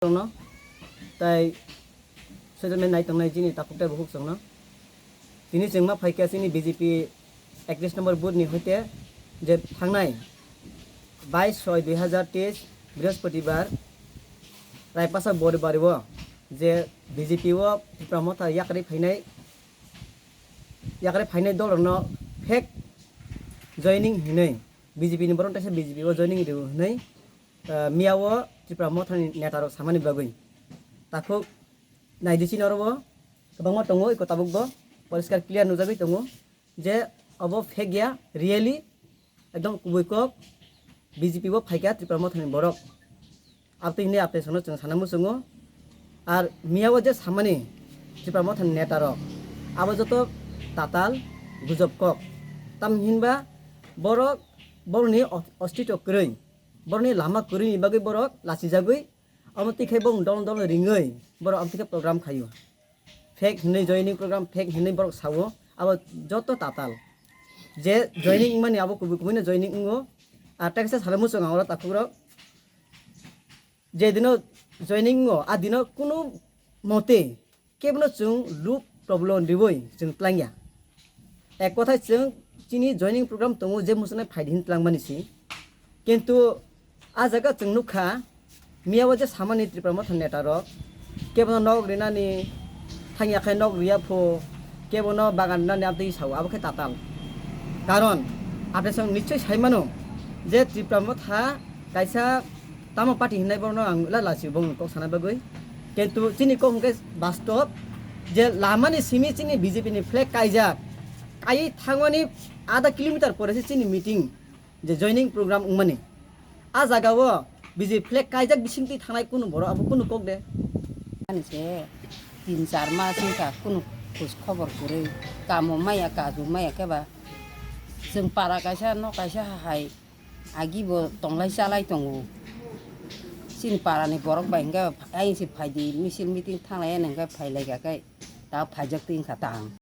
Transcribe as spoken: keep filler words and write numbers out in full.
Rokno, tai social media nai tongnai chini takhuk tei bukhuk chwngno. Tini chwng ma phaikha chini B J P ekatris number booth ni hoite je thangnai bais soi dui hazar teis Brihaspatibar Raipasa Boribari o je B J P o Tipra Motha yakarwi phainai, yakarwi phainai dol rokno fake joining hinwi B J P ni borok teisa B J P o joining rw hinwi, ah, miya o Tipra Motha ni neta rok samani bagwi. Takhuk naidi chini oro o kwbangma tongo, iko tabuk bo poriskar clear nujagwi tongo je obo fake ya, really ekdom kubui kok B J P o phaikha Tipra Motha ni borok. Abtwi hinwi apre sono chwng sana muchungo. Ar miya o je samani Tipra Motha ni neta rok, abo joto tatal gujok kok. Tam hinba borok borokni o-, ostito kwrwi, borokni lama kwrwini bagwi borok lachijagwi, amo twi khai bong dol dol ringwi borok amo twi khe program khaio. Fake hinwi joining program, fake hinwi borok sao, abo joto tatal. Je joining wngmani abo kubui kubui no joining wngo. Ar teksa salo muchung ang oro takhuk rok. Je dino joining wngo, a dino kunu mote kebono chwng loop problem riwi chwng tlangya. Ek kothai chwng chini joining program tongo je muchungnai phaidi hin tlangmani si. Kintu a jaga chwng nukha, miya o je samani Tipra Motha neta rok, kebono nok rinani thangya khe nok riya pho, kebono bagan rinani amtwi sao, abo khe tatal. Karon, apre chwng nichoi sai mano je Tipra Motha kaisa tamo party hinai borokno ang la lachio bongni kok sana bagwi. Kintu chini kok hwnkhe bastob je lamani simi chini B J P ni flag kaijak, kai thangmani adha kilometer pore se chini meeting je joining program wngmani. A jaga o B J P flag kaijak bisingtwi thangnai kunu borok abo kunu kok de. Ani se tin char mas wngkha kunu khoj khobor kwrwi, kamo maya kaju maya khe ba chwng para kaisa nok kaisa hai agi bo tonglai chalai tongo. Chini para ni borok bai hwnkhe ayang se phaidi misil meeting thanglai ya hwnkhe phailaikha khe ta phaijak twi wngkha tang.